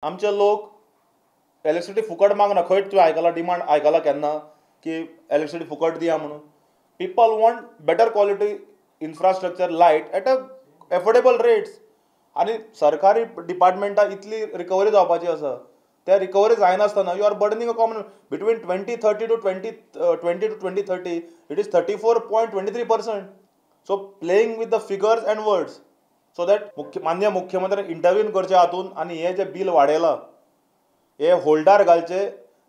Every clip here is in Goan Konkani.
आमचे लोक इलेक्ट्रिसिटी फुकट मागना. खंय तुवें आयकलां डिमांड आयकलां केन्ना की इलेक्ट्रिसिटी फुकट दिया म्हणून? People want better quality infrastructure, light at a affordable rates. आनी सरकारी डिपार्टमेंटां इतली रिकवरी जावपाची आसा, त्या recovery जायनासतना you are burdening a common. Between 2030 to 2020 to 2030 it is 34.23%. So playing with the figures and words so that मुख्य मान्य मुख्यमंत्र्यान इंटरव्हीन करचे हातून आनी हे जे बील वाडयलां हे होल्डार घालचे,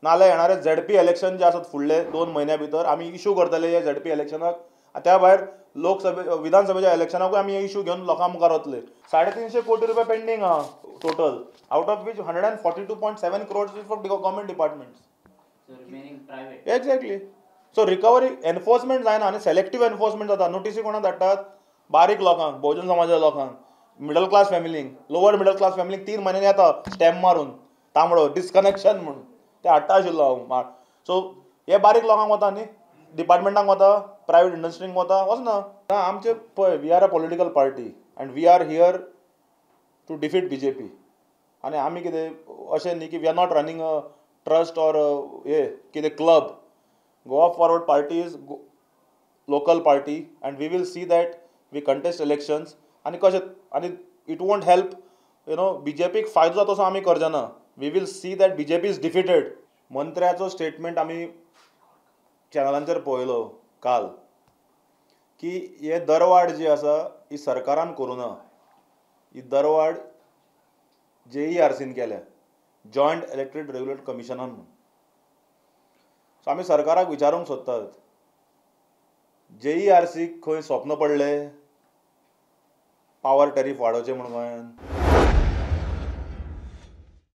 नाल्यार येणारे झेडपी इलेक्शन जे आसात फुडले 2 म्हयन्या भितर आमी इशू करतले हे झेडपी इलेक्शनाक. त्या भायर लोकसभे विधानसभेच्या इलेक्शनाकूय आमी हे इशू घेवन लोकां मुखार वतले. 350 कोटी रुपया पेंडींग आहा total, out of which 142.7 crores is for government departments. Exactly. So recovery enforcement जायना आनी सेलेक्टीव एनफोर्समेंट जाता. नोटीसी कोणाक धाडटात? बारीक लोकांक, बहुजन समाजाच्या लोकांक, मिडल क्लास फॅमिलींक, लोअर मिडल क्लास फॅमिलींक 3 म्हयन्यांनी येता स्टॅम्प मारून तांबडो डिस्कनेक्शन म्हूण, ते हाडटा आशिल्लो हांव. सो हे बारीक लोकांक वता न्ही, डिपार्टमेंटांक वता, प्रायवेट इंडस्ट्रींक वता, वचना. आमचे पळय, we are a political party and we are here to defeat BJP. आनी आमी कितें अशें न्ही की we are not running a trust or हे कितें club. Goa Forward Party is local party and we will see that we contest elections. आनी कशें आनी it won't help you know बीजेपीक फायदो जाता तसो आमी करचे ना. We will see that BJP is defeated. मंत्र्याचो statement आमी चॅनलांचेर पळयलो काल की हे दरवाड जी आसा ही सरकारान करूं ना, ही दरवाड JERCन केल्या, जॉयंट इलेक्ट्रीक रेग्युलेट कमिशनान म्हूण. सो आमी सरकाराक विचारूंक सोदतात, JERCक खंय स्वप्न पडलें पावर टॅरीफ वाडोवचें म्हूण गोंयांत?